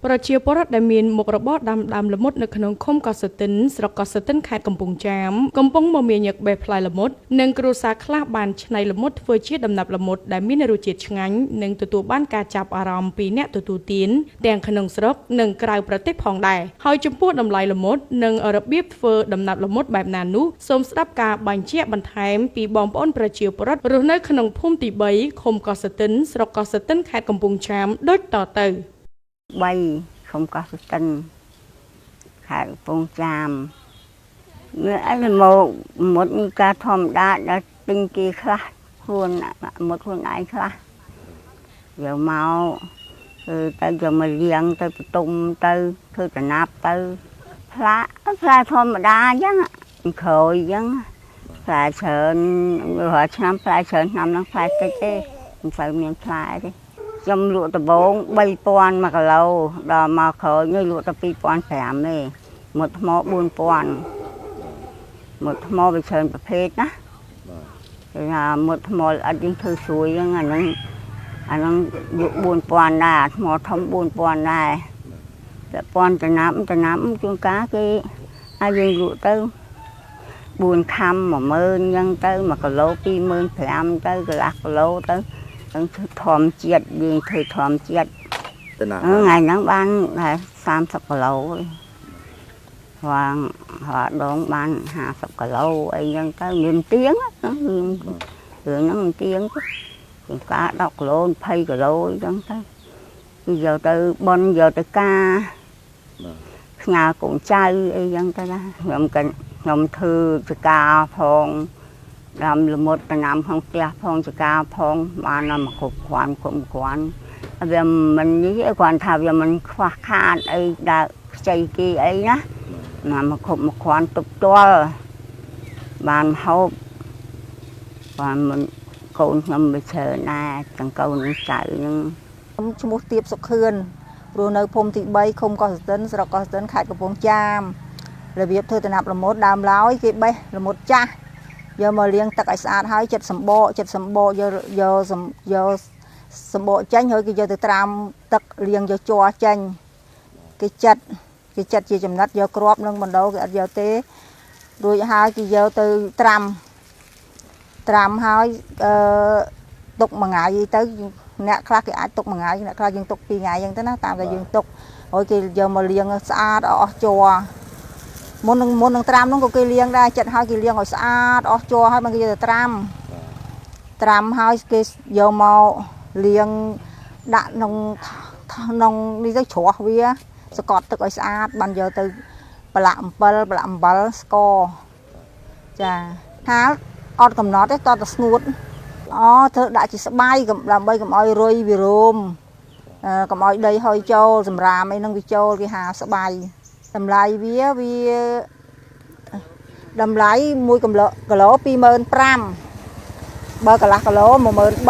ប្រជាពលរដ្ឋដែលមានមុខរបរដាំដើមល្មុតនៅក្នុងឃុំកោះសទិនស្រុកកោះសទិនខេត្តកំពង់ចាមកំពុងមមាញឹកបេះផ្លែល្មុតនិងគ្រួសារខ្លះបានច្នៃល្មុតធ្វើជាដំណាប់ល្មុតដែលមានរសជាតិឆ្ងាញ់និងទទួលបានការចាប់អារម្មណ៍ពីអ្នកទទួលទានទាំងក្នុងស្រុកនិងក្រៅប្រទេសផងដែរហើយចំពោះតម្លៃល្មុតនិងរបៀបធ្វើដំណាប់ល្មុតបែបណានោះសូមស្ដាប់ការបញ្ជាក់បន្ថែមពីបងប្អូនប្រជាពលរដ្ឋរស់នៅក្នុងភូមិទី3ឃុំកោះសទិនស្រុកកោះសទិនខេត្តកំពង់ចាមដូចតទៅ 3ឃុំកោះស្ទឹងខេត្តកំពង់ចាមមានអីមកមុតការធម្មតាដល់ទិញគេខ្លះខ្លួនមុតខ្លួនឯងខ្លះយកមកគឺទៅយកមកលៀងទៅបន្ទុំទៅធ្វើតំណាប់ទៅផ្លាផ្លែធម្មតាអញ្ចឹងក្រោយអញ្ចឹងផ្លែច្រើនរាល់ឆ្នាំផ្លែច្រើនឆ្នាំហ្នឹងផ្លែតិចទេមិនសូវមានផ្លែទេ ខ្ញុំលក់ដំបង3000 1គីឡូដល់មកក្រោយនេះលក់តែ2500ទេមួយថ្ម4000មួយថ្មវាច្រើនប្រភេទណាគេថាមួយថ្មល្អិតយើងធ្វើស្រួយហ្នឹងអាហ្នឹងអាហ្នឹងលក់4000ដែរអាថ្មធំ4000ដែរតែពាន់ចំណាប់ចំណាប់ជួនកាលគេឲ្យយើងលក់ទៅ4ខាំ10000អញ្ចឹងទៅ1គីឡូ25000ទៅកន្លះគីឡូទៅ ទាំងធ្វើធម្មជាតិយើងធ្វើធម្មជាតិ ទៅណា ថ្ងៃហ្នឹងបានតែ30គីឡូឯងរាល់រាល់ដងបាន50គីឡូអីចឹងទៅមានទៀងរឿងរឿងហ្នឹងមិនទៀងទេជួនកាល10គីឡូ20គីឡូអីចឹងទៅគឺយកទៅបនយកទៅការផ្ញើកូនចៅអីចឹងទៅណាខ្ញុំក៏ខ្ញុំធ្វើចការផងដាំល្មុតដំណាំក្នុងផ្ទះផងចការផងបានមកគ្រប់គ្រាន់គ្រប់គ្រាន់វាមិននេះគ្រាន់ថាវាមិនខ្វះខាតអីដើរខ្ចីគេអីណាណាមកគ្រប់មកគ្រាន់ទប់ទល់បានហូបបានមិនកូនខ្ញុំវាច្រើនដែរទាំងកូននិងចៅនឹង ខ្ញុំឈ្មោះទៀបសុខឿនរស់នៅភូមិទី3ឃុំកោះស្ទឹនស្រុកកោះស្ទឹនខេត្តកំពង់ចាមរបៀបធ្វើតំណាប់ល្មុតដើមឡើយគេបេះល្មុតចាស់យកមកលាងទឹកឲ្យស្អាតហើយចិត្តសម្បកចិត្តសម្បកយកយកសំយកសម្បកចេញហើយគេយកទៅត្រាំទឹកលាងយកជ័រចេញគេចិត្តគេចិត្តជាចំណិតយកគ្រាប់និងបណ្ដោគេអត់យកទេរួចហើយគេយកទៅត្រាំត្រាំហើយអឺទុកមួយថ្ងៃទៅ អ្នកខ្លះគេអាចទុកមួយថ្ងៃអ្នកខ្លះយើងទុកពីរថ្ងៃអញ្ចឹងទៅណាតាមតែយើងទុកហើយគេយកមកលាងស្អាតឲ្យអស់ជ័រមុននឹងមុននឹងត្រាំនោះក៏គេលាងដែរចិត្តហើយគេលាងឲ្យស្អាតអស់ជ័រហើយមិនគេយកទៅត្រាំត្រាំហើយគេយកមកលាងដាក់ក្នុងក្នុងនេះទៅជ្រោះវាសកត់ទឹកឲ្យស្អាតបានយកទៅប្រឡាក់អំពិលប្រឡាក់អំបិលស្ករចាហាលអត់កំណត់ទេតតែស្ងួត អូធ្វើដាក់ជាស្បៃកុំដើម្បីកុំឲ្យរុយវារោមកុំឲ្យដីហុយចូលសម្រាមអីហ្នឹងវាចូលគេហាស្បៃតម្លៃវាវាតម្លៃ1គីឡូគីឡូ25000បើកន្លះគីឡូ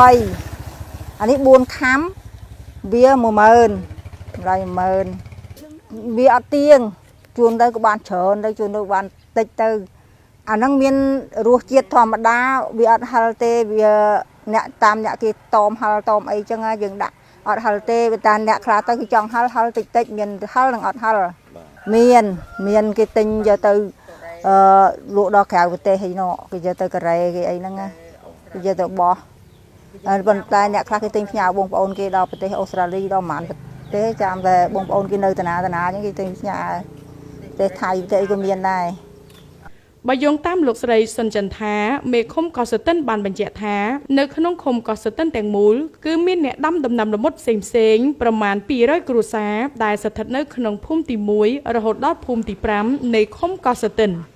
13000អានេះ4ខាំវា10000តម្លៃ10000វាអត់ទៀងជួនទៅក៏បានច្រើនទៅជួនទៅបានតិចទៅ អាហ្នឹងមានរសជាតិធម្មតាវាអត់ហឹរទេវាអ្នកតាមអ្នកគេតមហឹរតមអីចឹងណាយើងដាក់អត់ហឹរទេវាតាមអ្នកខ្លះទៅគេចង់ហឹរហឹរតិចតិចមានហឹរនិងអត់ហឹរមានមានគេទិញយកទៅអឺលក់ដល់ក្រៅប្រទេសអីនោះគេយកទៅកូរ៉េគេអីហ្នឹងណាគេយកទៅបោះហើយប៉ុន្តែអ្នកខ្លះគេទិញផ្ញើបងប្អូនគេដល់ប្រទេសអូស្ត្រាលីដល់ប្រហែលប្រទេសចាំតែបងប្អូនគេនៅតាណាតាណាអញ្ចឹងគេទិញផ្ញើប្រទេសថៃប្រទេសអីក៏មានដែរ បើយោងតាមលោកស្រីសុនចន្ទថាមេឃុំកោះសទិនបានបញ្ជាក់ថានៅក្នុងឃុំកោះសទិនទាំងមូលគឺមានអ្នកដាំដំណាំល្មុតផ្សេងៗប្រមាណ200គ្រួសារដែលស្ថិតនៅក្នុងភូមិទី1រហូតដល់ភូមិទី5នៃឃុំកោះសទិន។